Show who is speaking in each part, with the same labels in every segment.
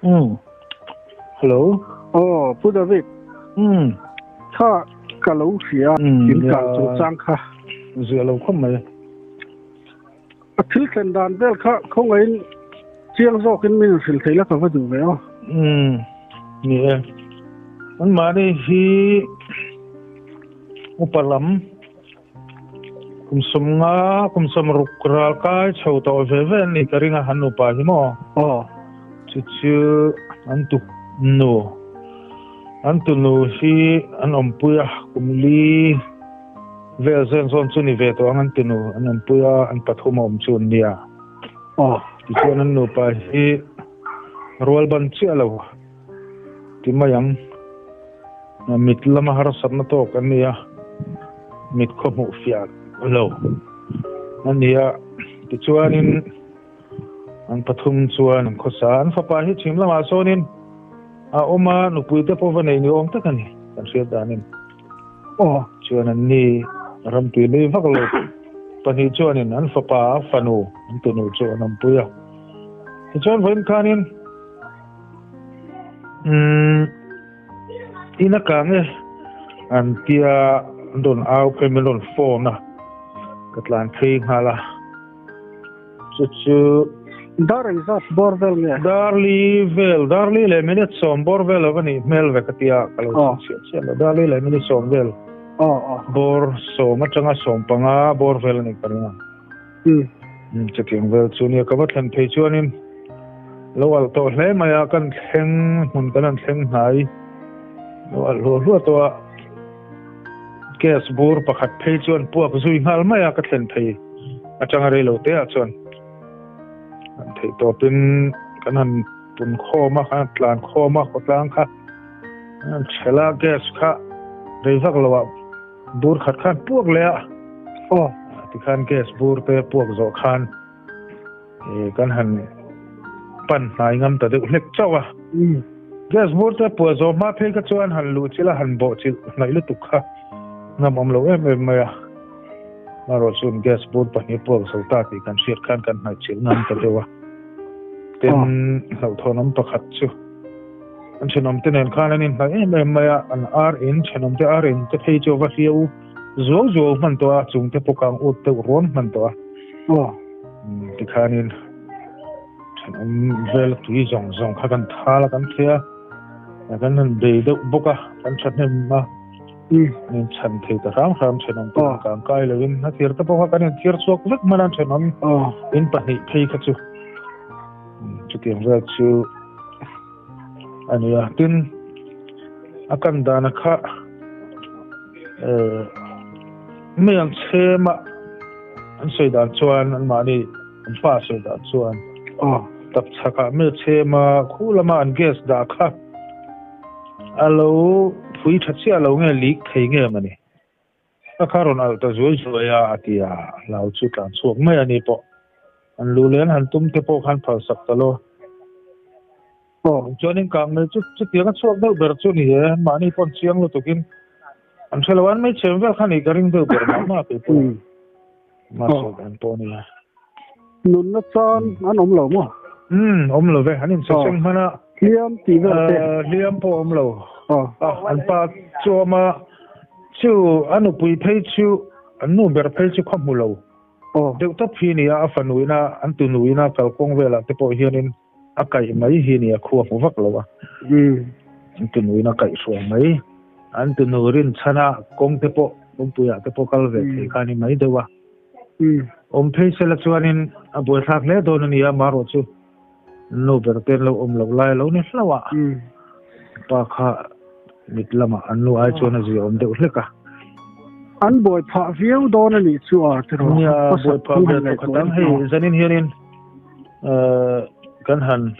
Speaker 1: Umm. Hello.
Speaker 2: Aw, Pu David.
Speaker 1: Umm.
Speaker 2: Kha ka lo hria in kal chungchang kha.
Speaker 1: Zia lo khawp mai.
Speaker 2: A thil thlen dan vel kha khawngaihin chiang zawkin min hrilh thei la ka va duh ve aw.
Speaker 1: Umm. Ni e. Anmahni hi upa lam Kum sawmnga, kum sawmruk ral kai chho tawh ve ve an nih ka ring a, an nupa hi maw?
Speaker 2: Aw.
Speaker 1: Chu chu an tu nu, an tunu hi an awmpui a, kum li vel zen zawn chu ni ve tawh ang an tunu an awmpui a, an pathum a awm chu an nia.
Speaker 2: Aw.
Speaker 1: Tichuan an nupa hi rual ban chiah lo ti mai ang. Mit lama harsatna tawk an ni a, mit khaw hmuh fiah lo a ni a. Tichuanin an pathum chuan an khawsa. An fapa hi chhim lamah sawnin a awm a, nupui te pawh va nei ni awm tak a ni kan hriat danin.
Speaker 2: Aw.
Speaker 1: Chuan an ni ramtui nui vak lo pahnih chuanin an fapa a fanu an tunu chu an awmpui a. Tichuan vawiin khanin umm. In a kang e an tia an rawn au phei min rawn phone a ka tlan phei nghal a chu chu
Speaker 2: Dar engzat bawr vel nge?
Speaker 1: Darli vel darli leh minute sawm bawr vel lo va nih hmel ve ka tia ka lo chhiat chiah lo darli leh minute sawm vel bawr sawm atanga sawm panga bawr vel a nih ka ring a. Chutiang vel chu nia ka va thlen phei chuanin lo alh tawh hle mai a kan thleng hmun kan han thleng hnai lo alh hluah hluah tawh a gas bur pakhat phei chuan puak zui nghal mai a ka thlen phei atanga rei lo te ah chuan an theih tawpin kan han pun khawm a kan han tlan khawm a khawtlang kha an thela gas kha rei vak lo ah Bur khat khan puak leh a.
Speaker 2: Aw.
Speaker 1: Tikhan gas bur te puak zawh khan kan han pan hnai ngam ta deuh hlek chauh a. Gas bur te puah zawh hma phei kha chuan han luh chilh a, han bawh chilh hnaih lutuk kha ngam awm lo em em mai a. Amaherawh chuan gas bur pahnih puak zo ta tih kan hriat khan kan hnaih chilh ngam ta deuh a. Tin, hlauhthawn awm pakhat chu. An thenawmte nen khan an inhnaih em em mai a, an ar in, thenawmte ar in te phei chu a va hliau zuau zuau hman tawh a, chungte pawh kang ut deuh ruam hman tawh a.
Speaker 2: Aw.
Speaker 1: Tikhanin thenawm vel tui zawng zawng kha kan thal a, kan thlia a, kan han bei deuh bawk a, kan thahnem a, an inchhan thei ta hram hram thenawmte kan kang kai loin a thir te pawh kha kan inthir chhuak vek hman a, thenawm in pahnih phei kha chu. Chutiang vel chu a ni a, tin a kan dana kha eh mai ang chhema an sawi dan chuan an mahni an pa sawi dan chuan tap chhakah mai chhema khu lama an gas dah kha a lo phui tha chiah lo nge leak thei nge mawni. A kha rawn alh ta zuai zuai a, a ti a, hlau chu tlan chhuak mai a ni pawh. An lu len han tum te pawh khan phal sak ta lo. Aw, chuanin kang mai chu chutiang a chhuak deuh ber chu ni e, mahni pawn chiang lutukin an hre lo a, an meichhem vel kha nih ka ring deuh ber mah mah kei pawh. Mahse dan pawh a nia.
Speaker 2: Nunna chan an awm lo maw?
Speaker 1: Umm, awm lo ve. An insaseng hman a.
Speaker 2: Hliam tih vel te.
Speaker 1: Hliam pawh awm lo. An pa chu awm a, chu a nupui phei chu, an nu ber phei chu khaw hmu lo. Deuh tawp hi nia, a fanu ina, an tunu ina kalkawng velah te pawh hianin a kaih mai hi nia, khua hmu vak lo a. An tunu ina kaih hruai mai. An tunu rinchhana kawng te pawh, kawngpuiah te pawh kal ve thei kha a ni mai deuh a. Awm phei sela chuanin a buaithlak hle dawn a ni a, marawh chu nu ber te an lo awm loh lai a lo ni hlauh a. Pa kha mit lamah an nu ai chuan a zia awm deuh hlek a.
Speaker 2: An buai phah viau dawn a nih chu a tiraw?
Speaker 1: Nia, buai phah ve tawh khat ang. Hei zanin hianin kan han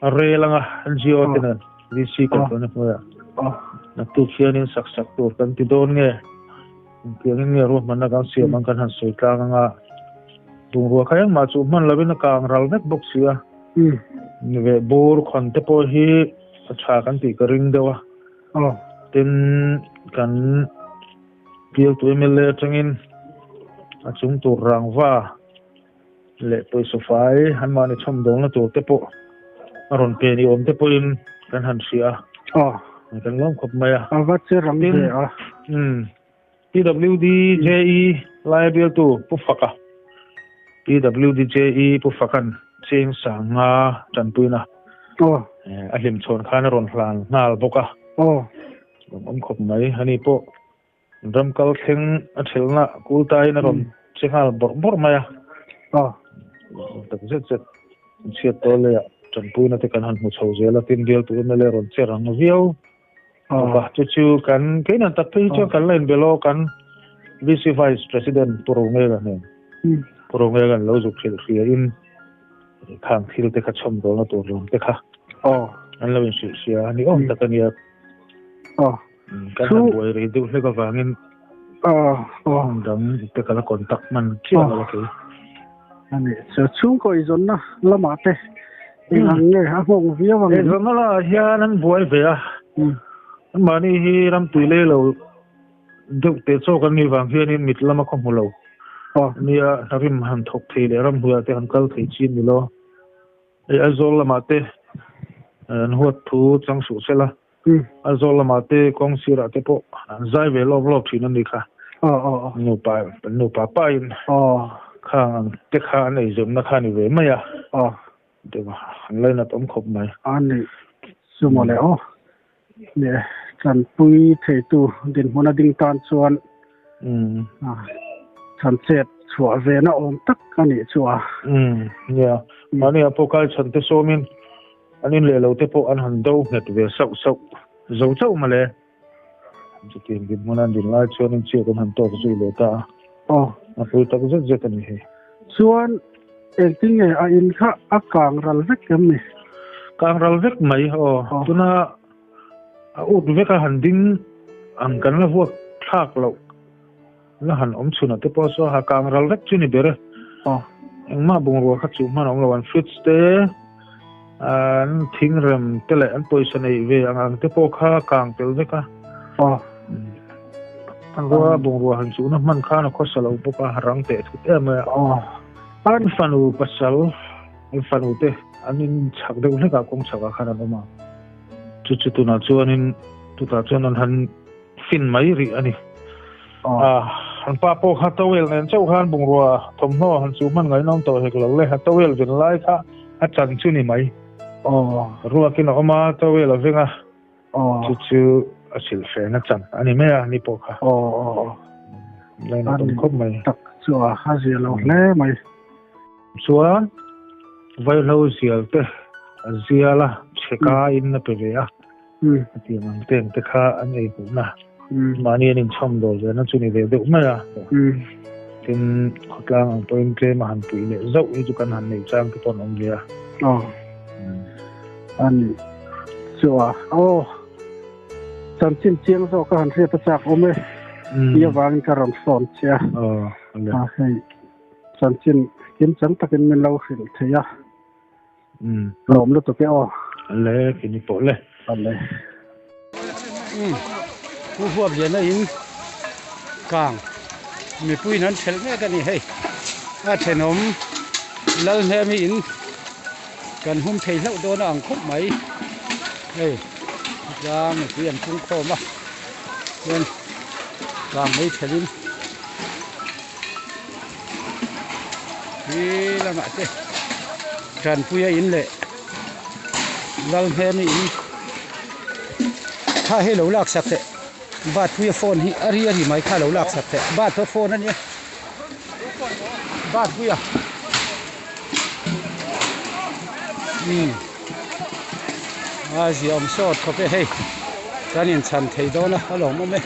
Speaker 1: rel anga NGO te nen VC kan tawn a hnuaiah naktuk hianin sak sak tur kan ti dawn nge? Engtiangin nge ruahmanna kan siam ang kan han sawi tlang anga bungrua kha engmah chu hman lovin a kang ral vek bawk si a. Ve bur khawn te pawh hi a tha kan tih ka ring deuh a. Tin kan bialtu mla atangin a chung tur rangva leh pawisa fai anmahni chhawmdawlna tur te pawh A rawn pe ni awm te pawhin kan han hria
Speaker 2: a.
Speaker 1: Kan lawm khawp mai a.
Speaker 2: A va che rang ve a.
Speaker 1: Umm. PWD JE laia bialtu Pu Faka PWD JE Pu Fakan cheng sanga tanpuina a hlim chhawn khan a rawn hlan nghal bawk a. Lawmawm khawp mai. Ani pawh ram kal thleng a thelna kultaiin a rawn che nghal bawrh bawrh mai a. Tak zet zet chhiat tawh leiah tanpuina te kan han hmu chho zel a, tin bialtu MLA rawn che rang viau. Bawk a, chu chu kan keinan tak phei hi chuan kan la inbel aw kan VC Vice President Pu Rongela nen Pu Rongela an lo zuk hrilh hria in khang thil te kha chhawm dawlna tur lam te kha an lo inhrilh hria a ni awm tak a nia. Kan han buai rei deuh hlek avangin hmun dang te ka la contact hman chiah lo a kei.
Speaker 2: Ani chu chhungkaw eizawnna lamah te eng ang nge a nghawng viau ang em?
Speaker 1: Eizawnna lamah hian an buai ve a, anmahni hi ramtui lei lo deuh teh chawk an nih vang hianin mit lama khaw hmu lo nia hnarim han thawk thei leh ramhnuaiah te han kal thei chin ni lo. Hei Aizawl lamah te an huat thu chang suh sela, Aizawl lamah te kawng sirah te pawh an zai ve lawp lawp thin a ni kha. Nupa nupa pain khang ang te kha an eizawnna kha a ni ve mai a. An lainat awm khawp mai.
Speaker 2: A ni chu mawle aw. Leh tanpui theitu dinhmun a ding tan chuan chhan chet chhuah ve na awm tak a nih chu a.
Speaker 1: Nia, mahni ah pawh kai chhan te sawmin an in leh lo te pawh an han do nghet ve sauh sauh zo chauh mawle. Chutiang dinhmun an din lai chuan in chiat an han tawk zui leh ta a.
Speaker 2: Aw.
Speaker 1: A pui tak zet zet a ni hei.
Speaker 2: Chuan engtin nge a in kha a kang ral vek em ni?
Speaker 1: Kang ral vek mai aw. Tuna a ut vek a han ding ang kan la vuak thlak loh la han awm chhun a te pawh saw ha kang ral vek chu ni ber e.
Speaker 2: Aw.
Speaker 1: Engmah bungrua kha chuh hman a awm lo an fridge te an thingrem te leh an pawisa neih ve ang ang te pawh kha kang tel vek a.
Speaker 2: Aw.
Speaker 1: Hmanrua bungrua han chuhna hman khan a khawsa lo bawk a, rang teh thut em mai a.
Speaker 2: Aw.
Speaker 1: An fanu pasal, an fanu te an in chhak deuh hlek ah kawng chhak ah khan an awm a. Chu chu tunah chuanin chutah chuan an han fin mai rih a ni. Aw. An pa pawh kha towel nen chauh khan bungrua thawmhnaw han chuh hman ngaihna awm tawh hek lo le, a towel ven lai kha a chan chu ni mai.
Speaker 2: Aw.
Speaker 1: Ruakin a awm a, towel a veng a.
Speaker 2: Aw.
Speaker 1: Chu chu a silh hrehna chan a ni mai a, ni pawh kha.
Speaker 2: Aw aw aw.
Speaker 1: Lainat awm khawp mai.
Speaker 2: Tak chu a a zia lo hle mai.
Speaker 1: Chuan vaihlo zial te a zial a, chheka in a pe ve a. A tiang ang te ang te kha an ei hmuhna. Mahni an inchhawm dawl ve na chu ni ve deuh mai a. Tin, khawtlang ang pawhin tlem a han puih leh zauh hi chu kan han neih chang te pawh an awm ve a.
Speaker 2: Aw. A ni chu a. Aw. Chanchin chiang zawk a han hriat a chak awm e. Ti avangin ka rawn phone che a.
Speaker 1: Aw.
Speaker 2: A hei chanchin kimchang takin min lo hrilh thei a. Lawm lutuk e aw.
Speaker 1: Le kini pawh le.
Speaker 2: Ale.
Speaker 3: Pu huap lian a in kang mipui in an thelh mek a ni hei a thenawm lal hnem hi in kan hum thei hlauh dawn a ang khawp mai hei tlang mipui an pung khawm a chuan kang mai thelh in. Hi lamah te Tanpuia in leh Lalhmemi in kha hei lo lak sak teh Batpuia phone hi a ri a ri mai kha lo lak sak teh Batpuia phone a nia Batpuia umm a ziaawm sawt khawp e hei kan inchhan thei dawn a a lawmawm e.